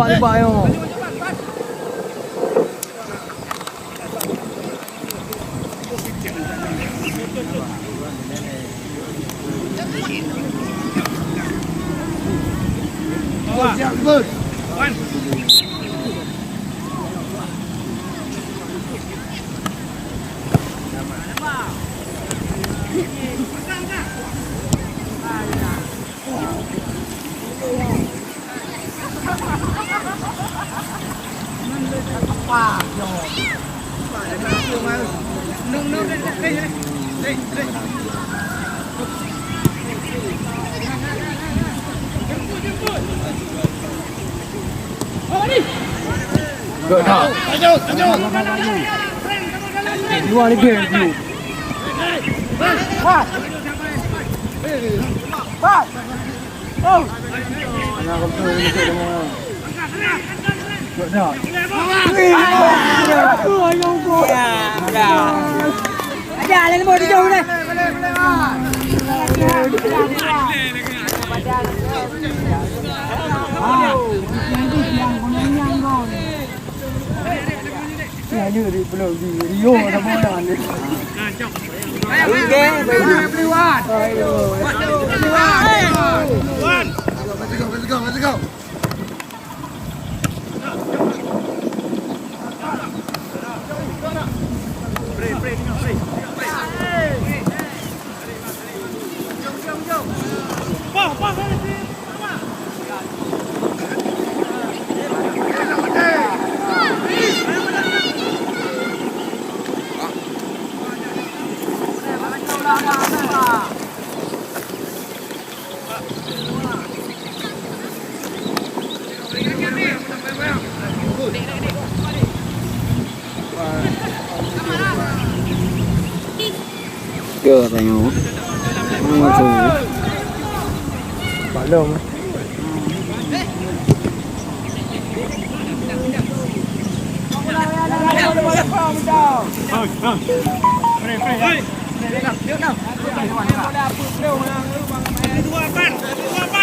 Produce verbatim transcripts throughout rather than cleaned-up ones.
Lebat nyoe. Gak dah. Dua lebih. Pas. Pas. Oh. Ya, ya, di Pulau di Rio ada bola ni. Okey, baik. Let's go, let's go, let's go. Ke tanyoe. Nama tu? Pak Long. Let's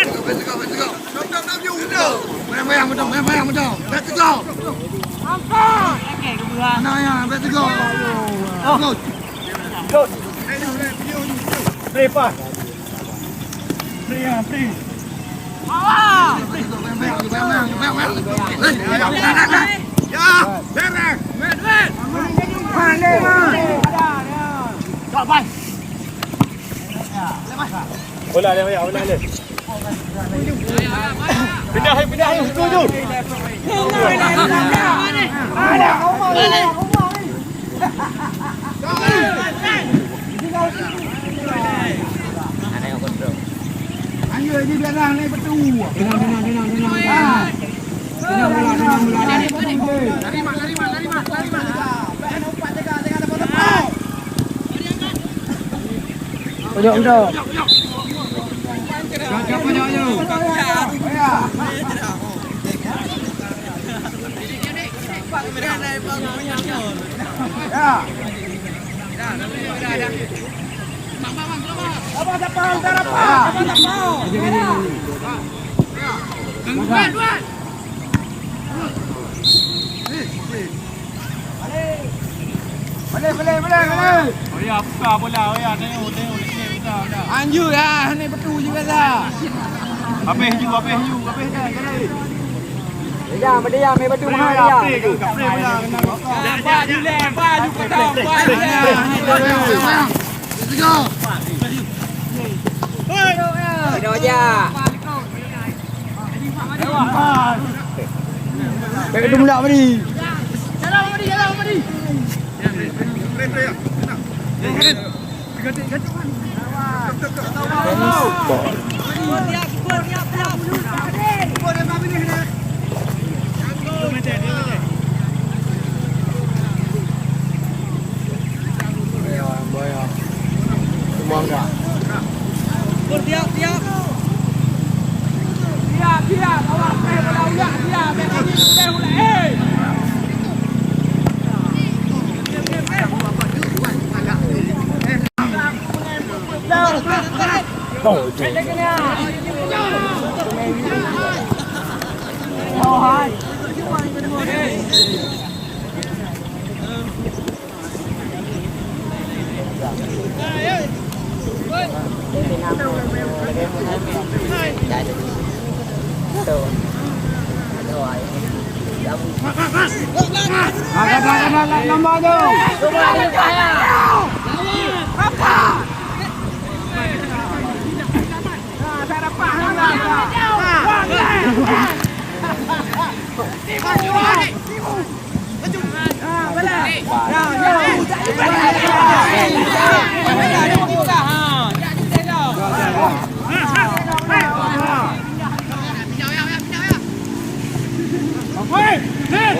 go, let's go, let's go. Dom, dom, dom, you, dom. Mayang, mayang, dom, mayang, mayang, dom. Let's go. Angkat. Nah, ya, let's go. Good. Good. Play pass. Play, ya, play. Mayang, mayang, mayang, mayang, mayang. Eh, mayang, mayang, mayang. Ya, beres. Wait, wait. Mana, man? Stop, bye. Bola dia, bola dia. Pindah, pindah, pindah. Situ, situ. Ayo, ini biarlah naik betul. Tenang, tenang, tenang, tenang. Ah. Tenang, tenang, tenang, tenang. Lari, Mat, lari, Mat, lari, Mat, lari, Mat. Pojok, pojok. Boleh, boleh, boleh, boleh. Oh ya, buka bola. Oh ya, tengok, tengok, tengok, buka bola. Anjur lah, ni betul juga dah. Habis ju, habis ju, habis dah, jadi. Diam, diam, ambil batu mahal, diam. Boleh ke? Boleh bola, kena. Let's go. Kena aja. Baik, itu mulak tadi.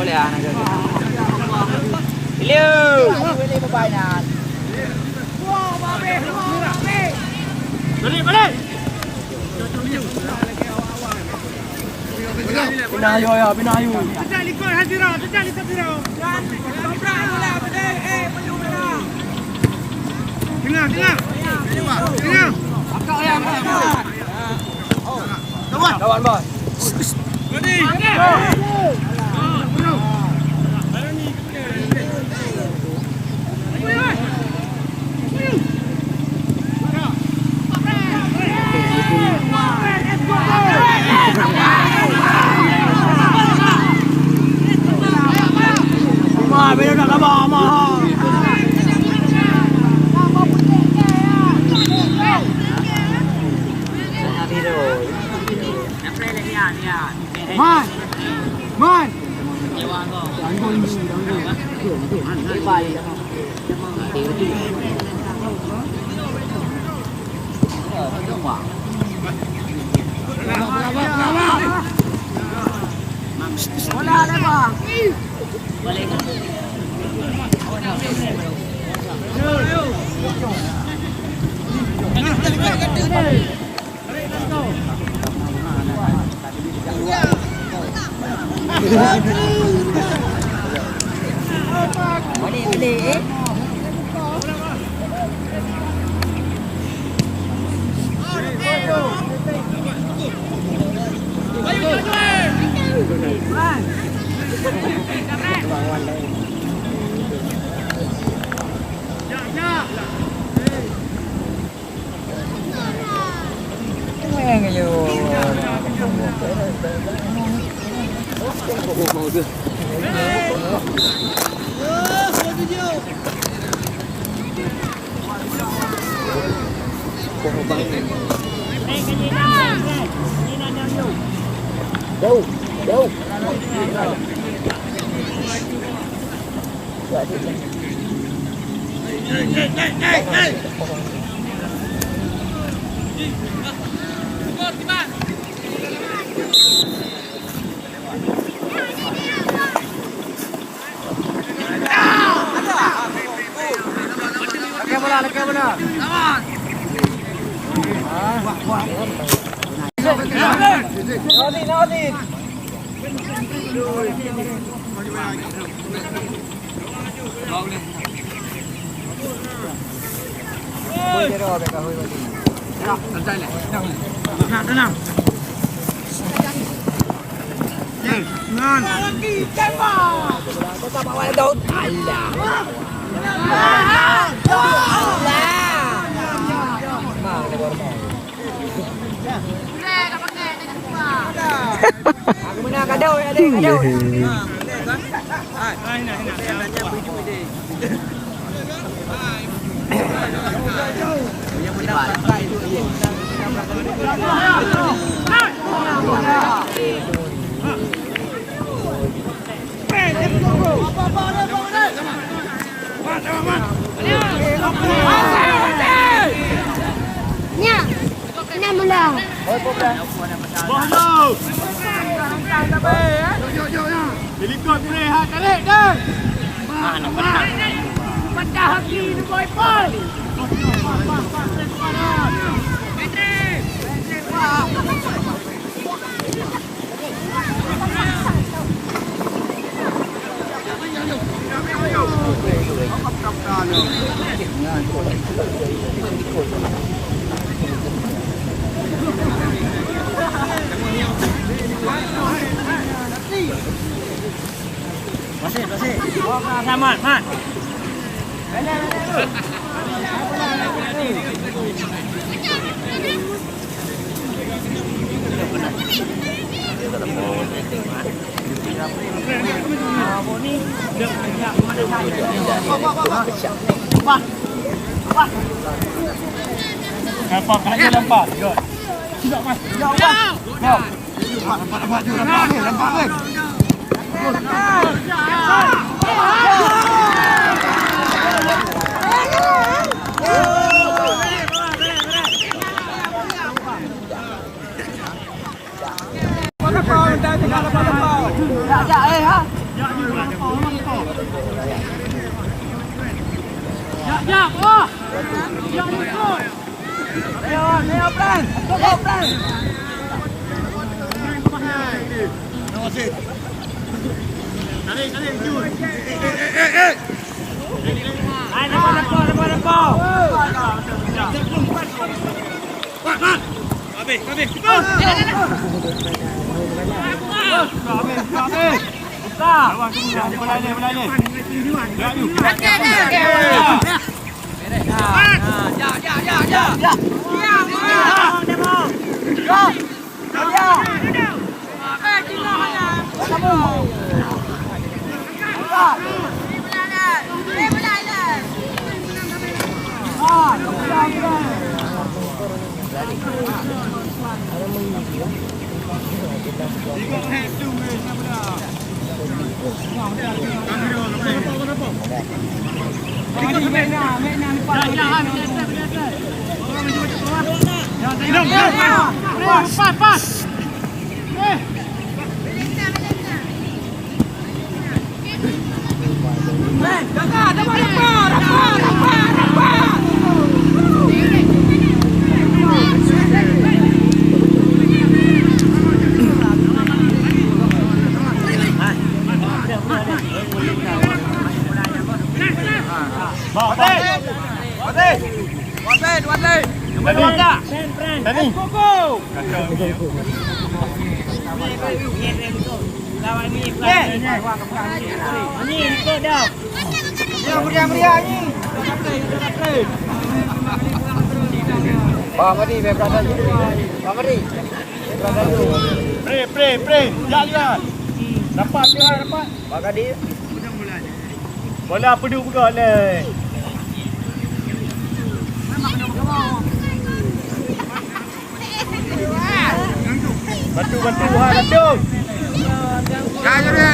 Boleh ah, nak jaga. Hello. Balik, balik. Pinah ayu, ya, pinah ayu. Sejak likot Hazira, sejak likot Hazira. Tengah, tengah. Tengah. Lawan, Bos. Man! Man! Jauh, jauh. Lagi bola, lagi bola. Aku menang, kado, ya, dek, kado. Nyak, nyak mula. Dilikot pulih, ha, tarik, Dan. Pecah haki, Boy Paul. Mat, Mat. Nampak, nampak, nampak. Nampak, nampak, nampak. Pak Madi, bèk brat dulu. Pak Madi, bèk brat dulu. Pre, pre, pre. Jak lihat. Dapat, lihat, dapat. Pak Kadi. Bola peuduek peugah lé. Bantu, bantu, hai, bantu. Ka, jadi.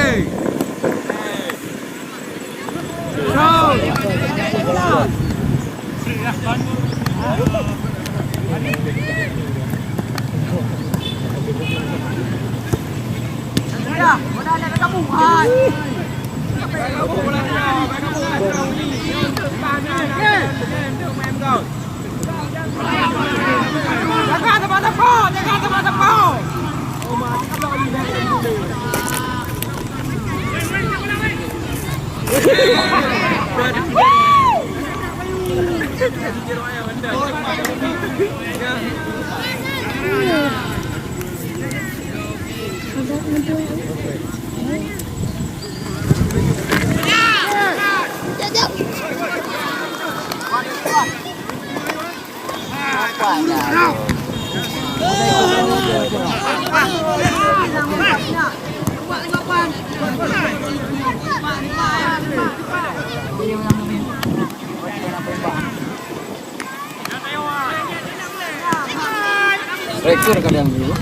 Striker kadang dulu.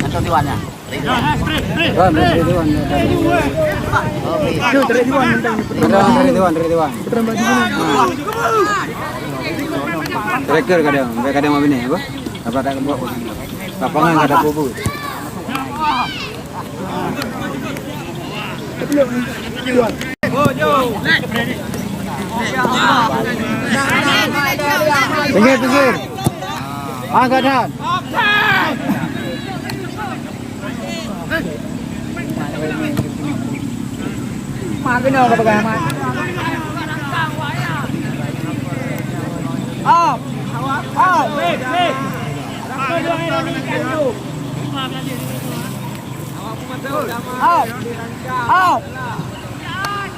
Atau Tiwan ya? Wan, dari Tiwan, ya, dari Tiwan. Ada dari Tiwan, dari Tiwan. Striker kadang, sampai kadang mabini apa? Apa tak buat? Lapangan kada apa-apa. Pinggir, pinggir. Angkat tangan. Mak kena ke pegang, Mak? Up. Up. Up. Up.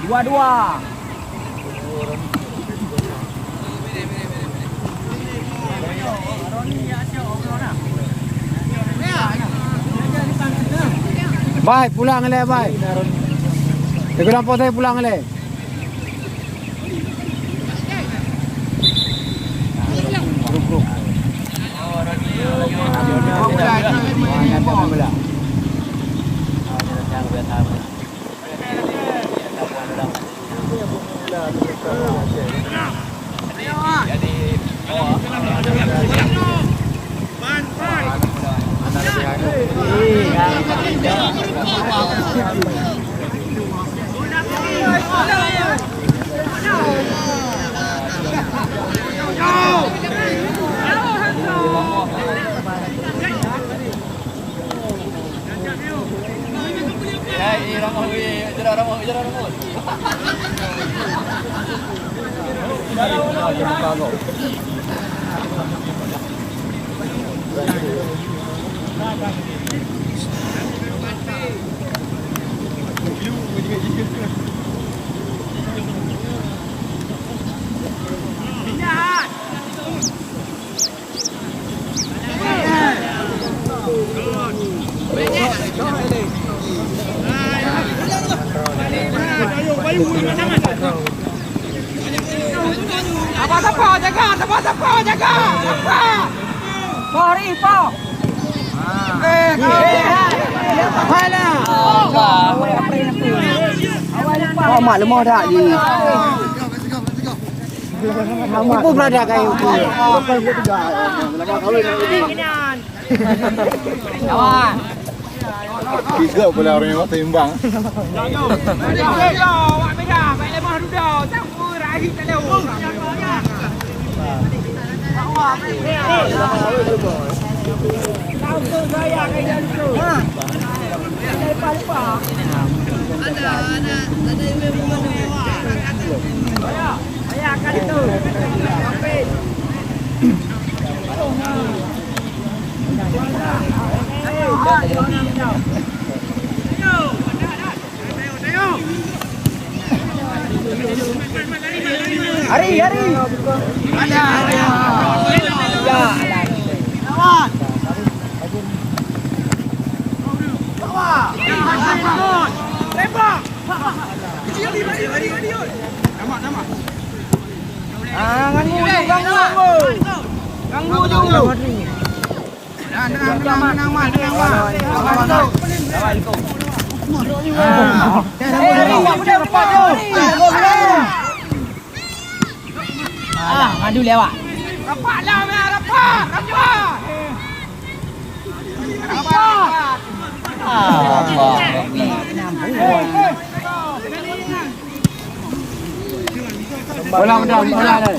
Dua-dua. Bai, pulang lé, bai. Tegulang pote pulang lé. Sapa-sapa jaga, sapa-sapa jaga. Sapa? Boh hari, boh. Eh, eh, eh. Hai lah. Oh, mak lemah dah ni. Ibu berada kayu. Tiga pula orang yang seimbang. Hari, hari. Ada, ada. Ya, ada. Lawan. Lawan. Tembak. Ah, ganggu, ganggu, ganggu. Ganggu, ganggu. Tenang, tenang, tenang, tenang, Wan, tenang, Wan. Tenang, Wan. Ah, ngadu lewat. Rapat lah, Wan, rapat, rapat. Rapat. Ah, rapat. Bola udah, bola dah.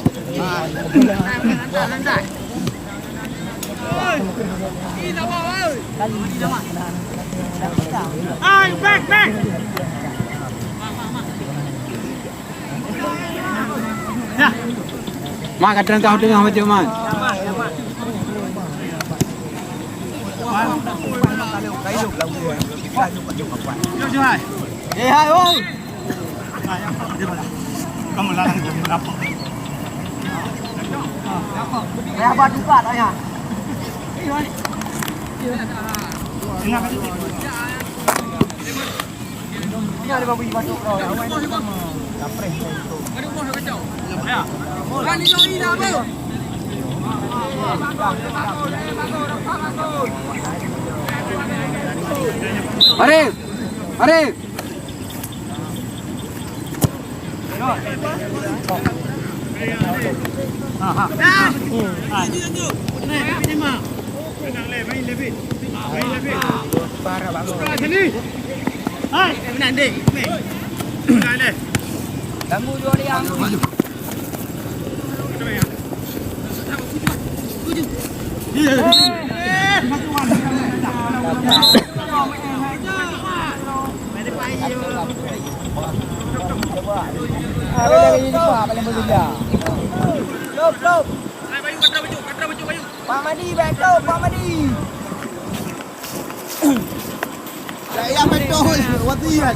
Ai, back, back. Mak, ka treun kah u teungoh bacut, Mak. Eh, hai, oi. Arif! Arif! Lop, lop. Pak Madi, baik tu, Pak Madi. Ya, ya, betul. Wati, ya.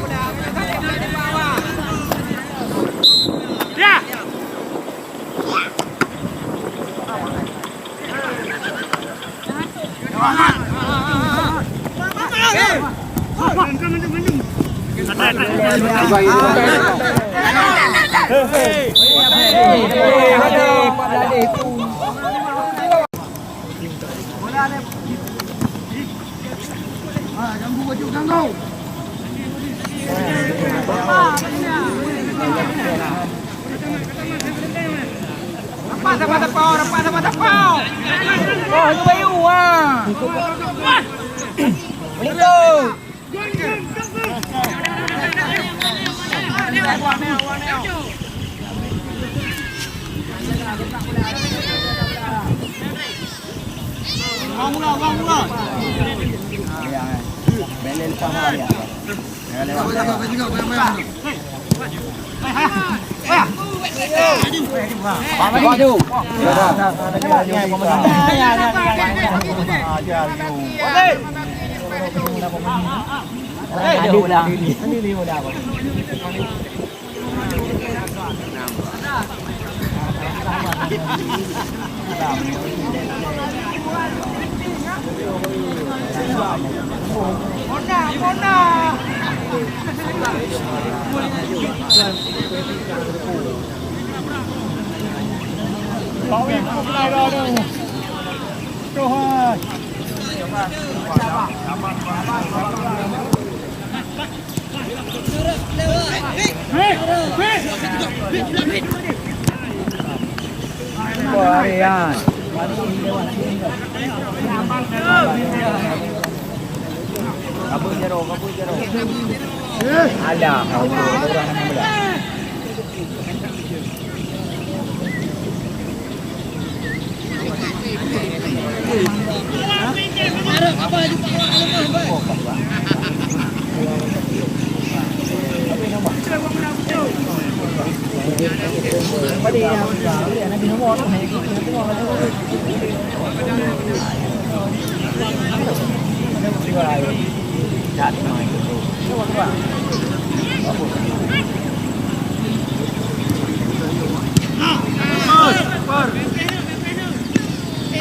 Rapat, rapat, rapat, rapat, rapat. Oh, itu bayu, ah. Begitu. Alah, orang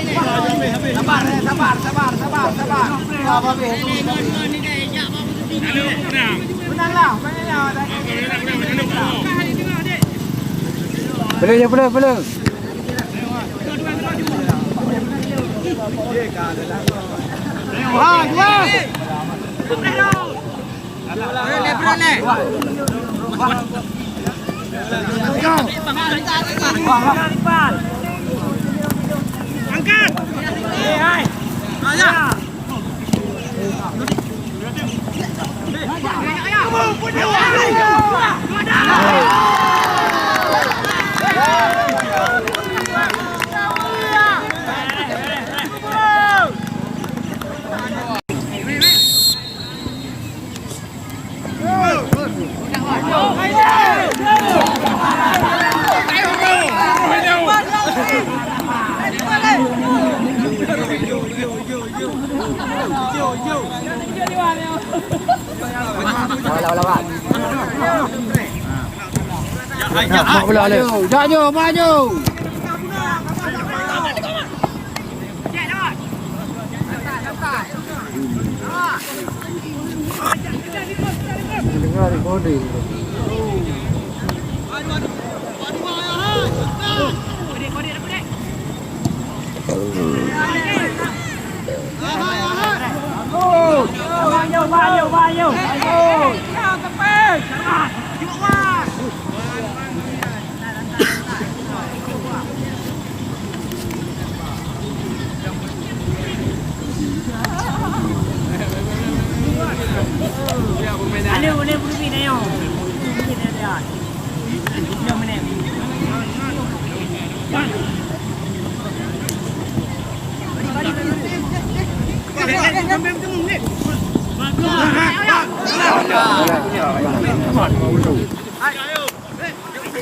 Sabar, sabar, sabar, sabar, sabar. Menanglah, menanglah. Boleh, ya, boleh, boleh. Wah, dua. Maju, maju. Dengar recording.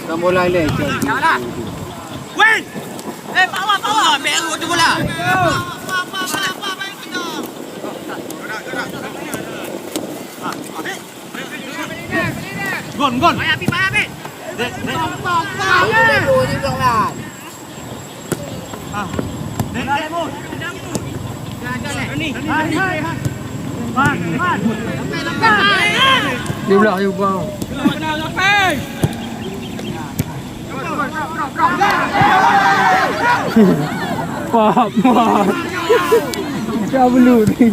Nombor lain deh. Weh! Eh, bawa, bawa. Ambil tu bola. Gon, gon. Payah, Pi, payah, Pi. Dek, dek. Ah. Dek, dek. Di belah you bang. Pak, Pak. Dah belum ni.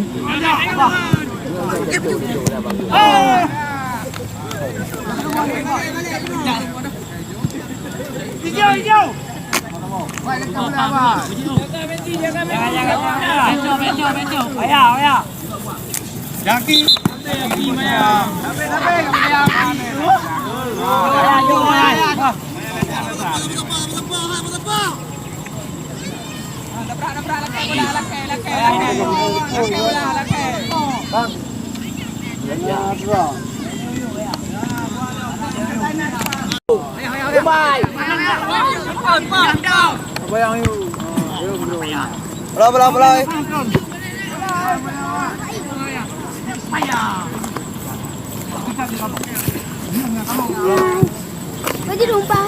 Hijau, hijau. Bola, bola, bola. Baju lumpah.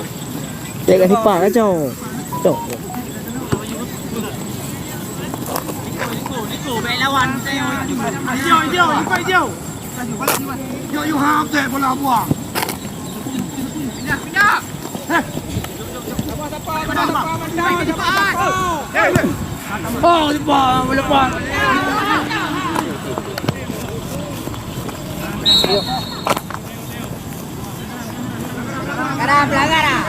Cek kat sipang kacau. Cok. Yo, you have that bola buang. Pindah, pindah. Oh, lepas, lepas. Gara pelanggar ah.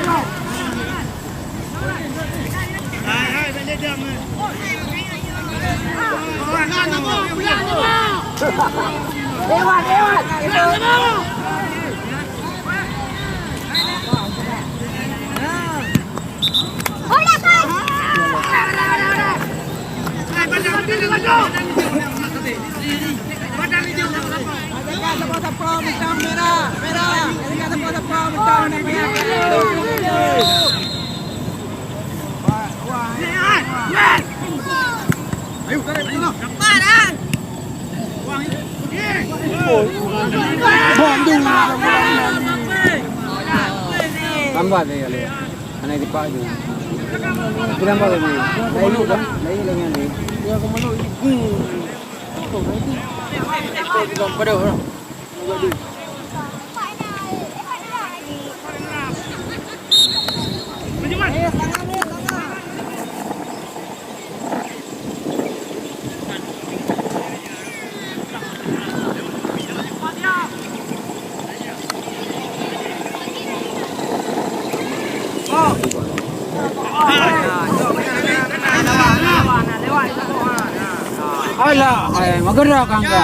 Lewat, lewat. Tambah dia, ya, dia. Anak cepat tu. Kita nampak tadi. Lain kan? Lain lagi ni. Dia kemana? Hmm. Paduh lah. Alah, hai, meugerak angka.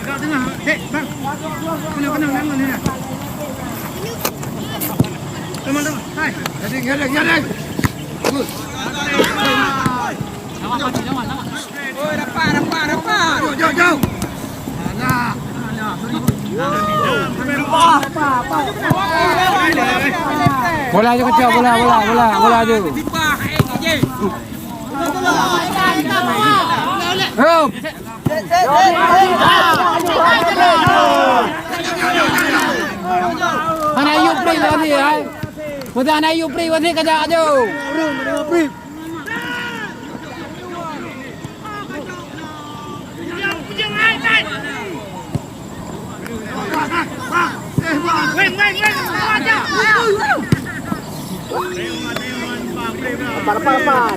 Agak tengah, dek, bang. Kena, kena, kena, kena. Teman, teman. Hai. Gading, gading, gading. Bagus. Oi, rapat, rapat, rapat. Jauh, jauh, jauh. Alah. Bola je kacau, bola, bola, bola, bola je. Hop. Hana yue free wasit, hai. Masa hana yue free wasit kajak aju. Lepas, lepas, lepas.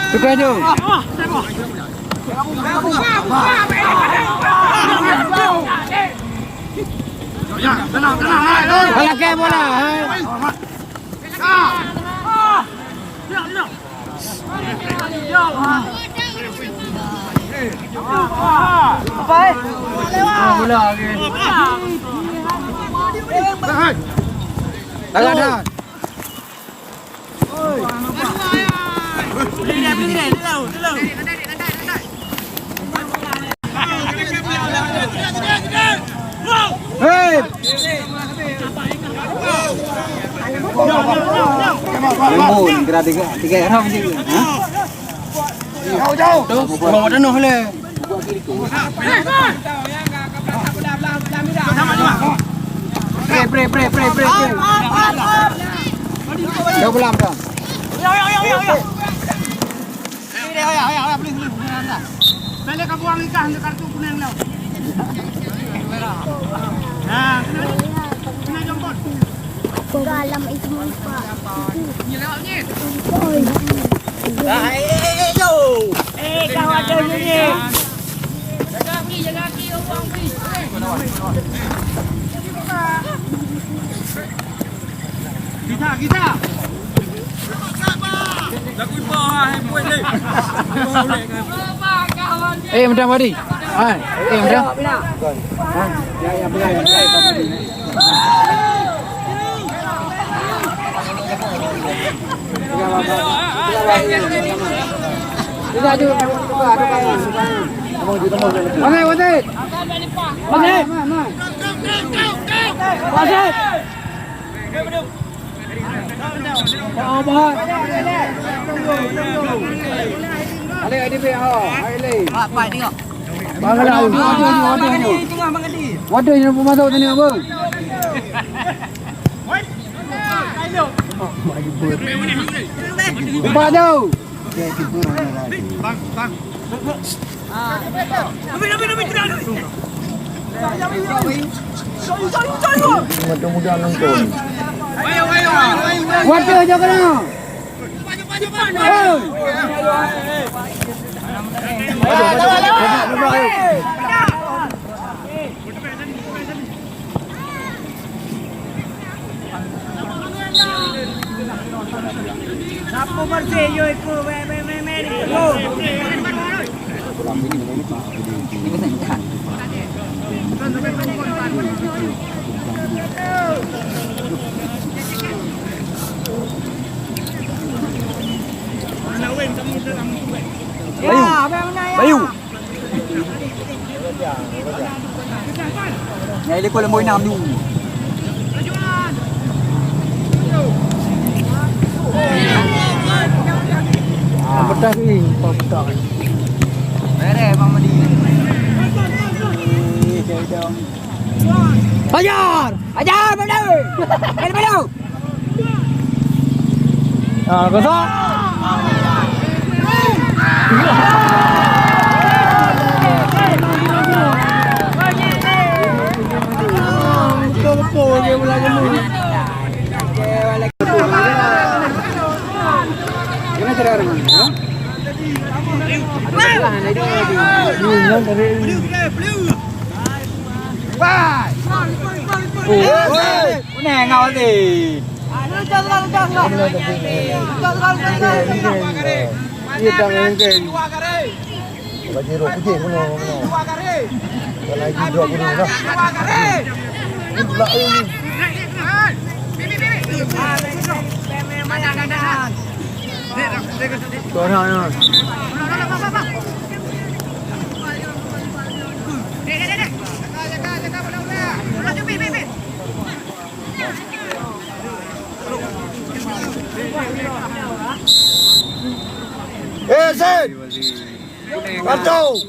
Tukar tu. Bola ke bola, hai. Apa, eh? Ah, bola ke. Dah, dah. Hei! Lembu, kira tiga, tiga orang je. Ha? Jauh, jauh. Tu, bawa tanah le. Pre, pre, pre, pre, pre, pre. Dah pulang dah. Balik ka buang ikan dekat tu kunang tau. Nah, kena, kena jemput. Dalam itu, Pak. Oi. Ah, eh, eh, eh, yo. Eh, kawan dia ni. Jaga aki, jaga aki, orang pi. Kita, kita. Eh, meudah, Madi. Hai, eh, meudah. Ha? Ya, ya, pegang. Pegang, Bang. Pegang, Bang. Pegang, Bang. Pegang, Bang. Mana, mana? Mana? Mana? Mana? Oh, bah. Alek, Adi, Bek, oh, hai, Lek. Pak, Pak, tengok. Bang, Bang, Bang, Bang, Bang, Bang, Bang. Waduh, yang pun masuk tadi, Abang. Empat jauh. Bang, bang. Muda-muda nonton. Waduh, jauh kena. Hei. Sapu bersih, yo, ikut, weh, weh, weh, weh, ikut. Bayu. Bayu. Nyai likot lemboi nam nyoe. Pedas ni, pedas. Beres, Bang Madi. Hajar! Hajar, Bang Daud! Bang Daud! Ah, kosong. Kena cara orang, ha? Ini yang dari. Bye. Oh, oh. Kuning ngau ni. Iya, dah mungkin. Lagi dua puluh, puluh. Lagi dua puluh lah. Itulah ini. Tuan, ya. Satu.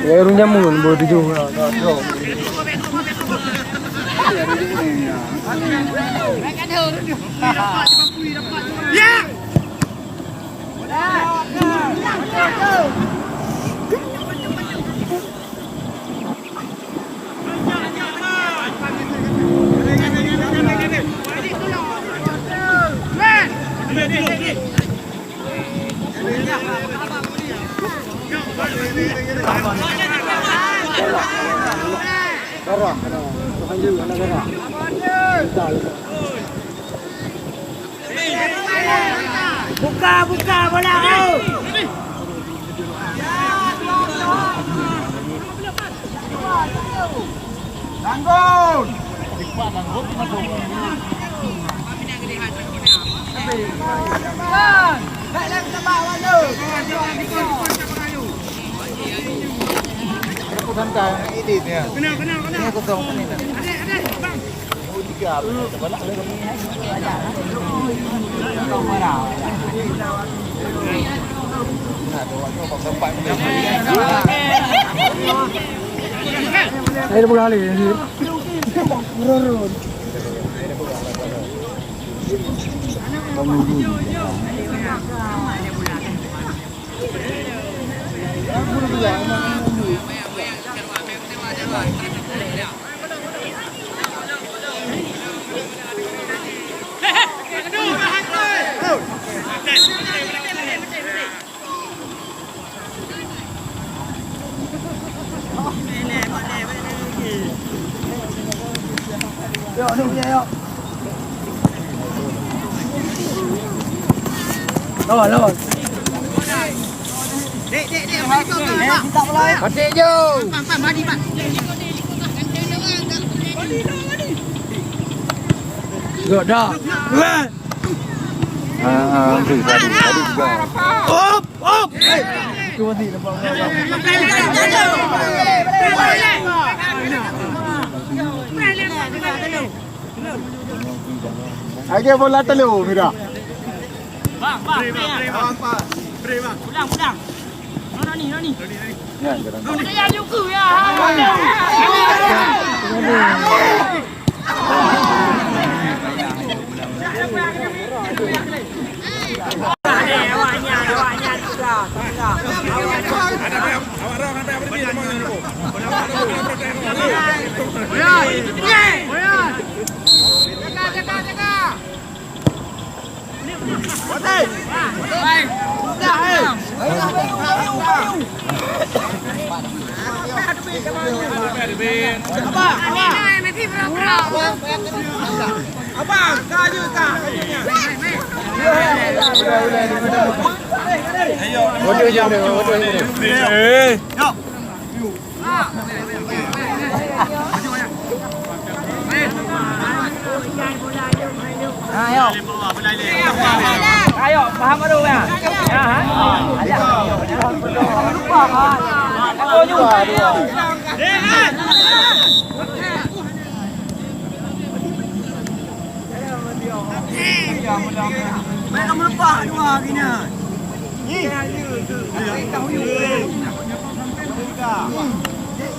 Ya, ureueng jameun, boh tujoh. Ya. Buka, buka bola, oh. Bangun. Santai, ini dia. Ini kosong, ini dah. Ayo, bola lagi. Lawan, lawan. Dek, dek, dek, balik kau, kau, Pak. Batik je. Pan, pan, pan, mari, pan. Gok dah. Ah, ah, aduh, aduh, aduh, aduh. Op, op. Eh, itu masih nampak. Aja bola telu, Mira. Bang, bang, bang. Bang, bang. Bang, bang. Ulang, ulang. Nona ni, nona ni. Nona ni. Saya juga ya. Awaknya, awaknya juga. Jaga, jaga, jaga. Ayo. Ayo, paham baru ya? Ya, ha? Lupa, ha?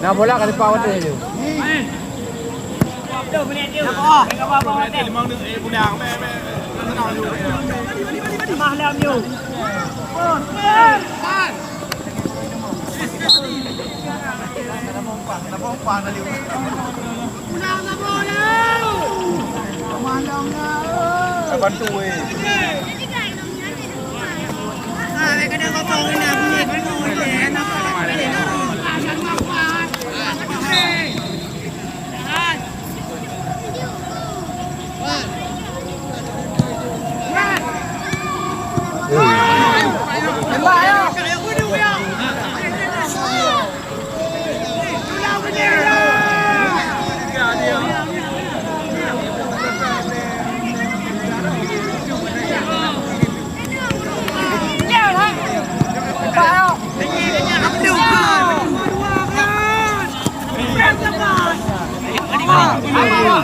Nah, bola ka leupah watèe tu. Bantu weh.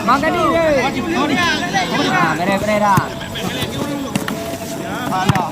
Makan ni, eh. Ah, beres, beres dah. Alah.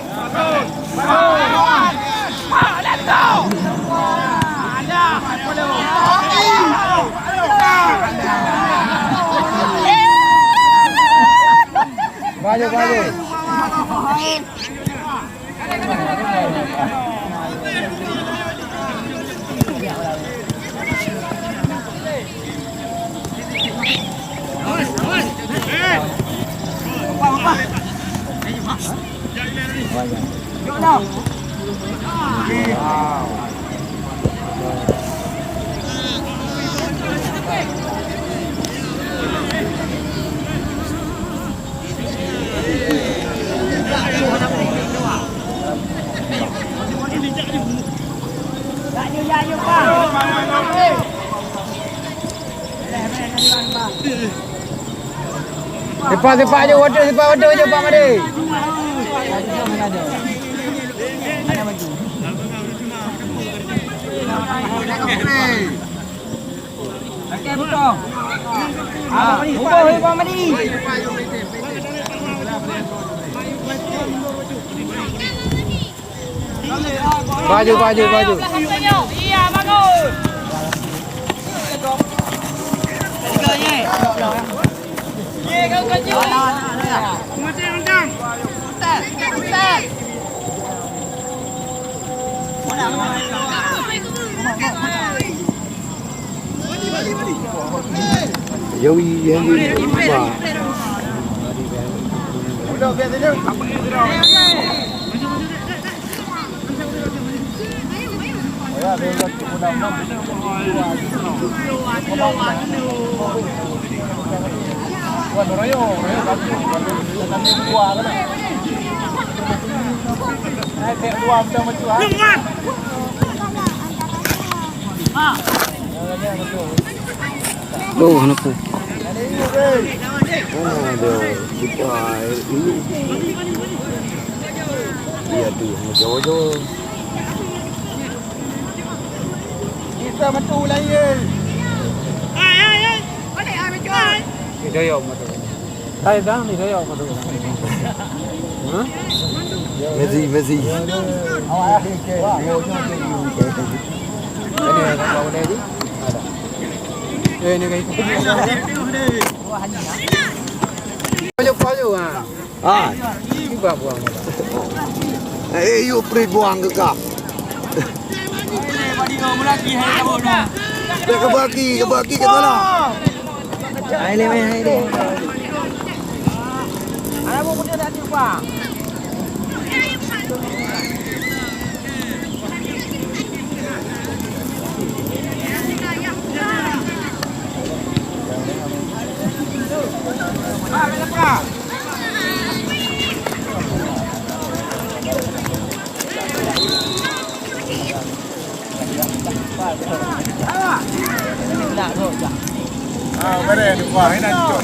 Sipak, sipak aju, waduh, sipak waduh aju, Pak Made. Okey, betul. Ah, ubah, ubah, Madi. Baju, baju, baju. Iya, bagus. Yawi, yawi, ba. Oh, hana peue. Mana ada buka air ini? Iya tu, hana jauh-jauh. Bisa metu lain. Hai, hai, hai. Balik, ah, metu. Hai, dah ni saya apa tu? Hah? Messi, Messi. Ini apa benda ni? Ada. Eh, ini kan. Payu, payu, ah. Ah. Cuba buang. Eh, yuk pri buang ke kah? Dah kebaki, kebaki ke dalam. Hai, le, hai, le. Ah, bareng, wah, ini cocok.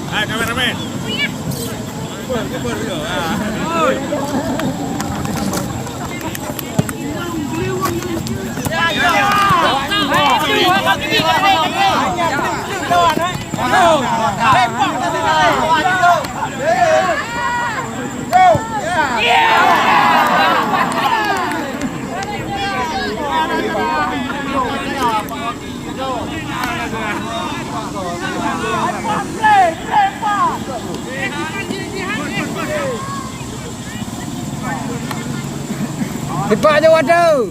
Hai, kameramen. Cepat je water.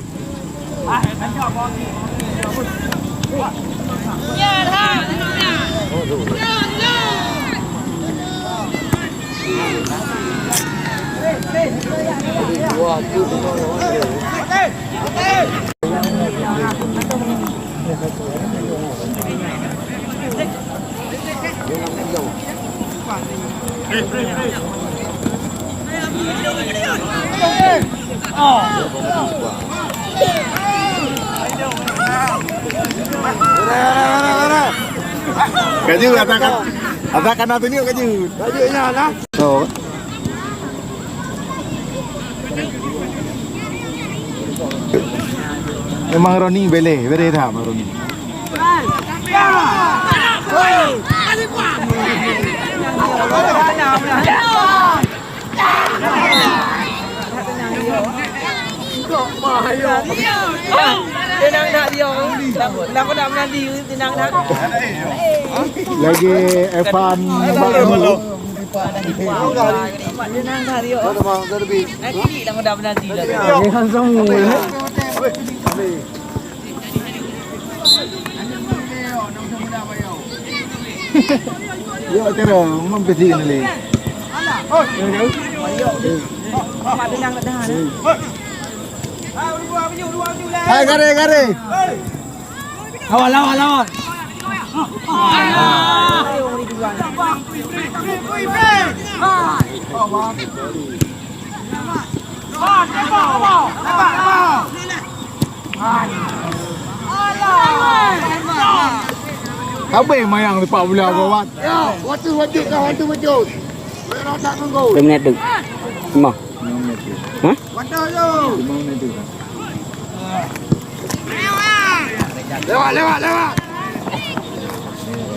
Kaju katakan, katakan nanti ni kaju. Kaju nya lah. Oh. Memang Roni beleh, beleh dah Roni. Tenang dah dia. Dah, dah aku nak menanti, tenang dah. Lagi Evan Baru. Tenang dah dia. Nanti dah aku nak menanti dah. Ini langsung. Yo, cara memang besi ni. Hai, gare, gare. Lawan, lawan, lawan. Habis mayang sepak bola gawat. Ya, waktu wajib dah, waktu wajib. Dua minit tu. Lima. Hah? Lewat, lewat, lewat.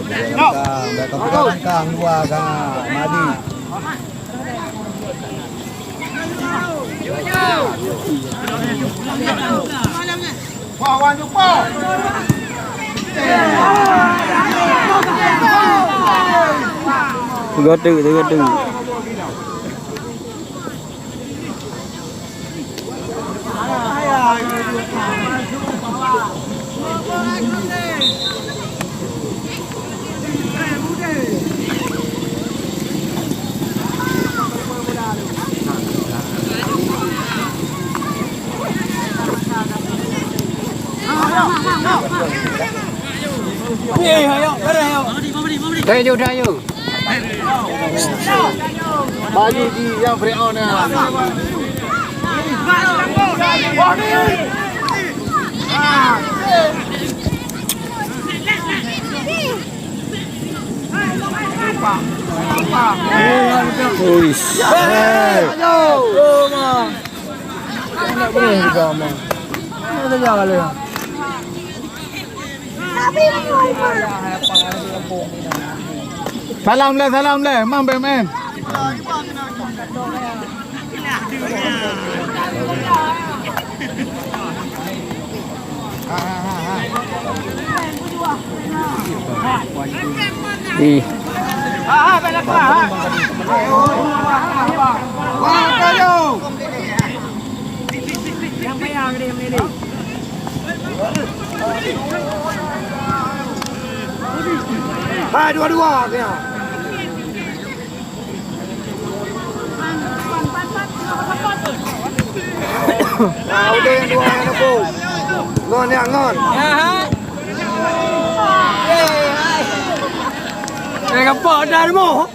Langkah, langkah, langkah, dua, Kak Madi. Tiga tu, tiga tu. Dah yuk, dah yuk. Baju di yang Fir'aun na. Uish. Hei. Nak boleh juga, Mang. Ada jalan. Salam lé, salam lé, Mang B M M. Ih. Hai, dua-dua kena. Ah, udah yang dua yang aku. Ngon ya, ngon. Eh, gampang dah, Remo.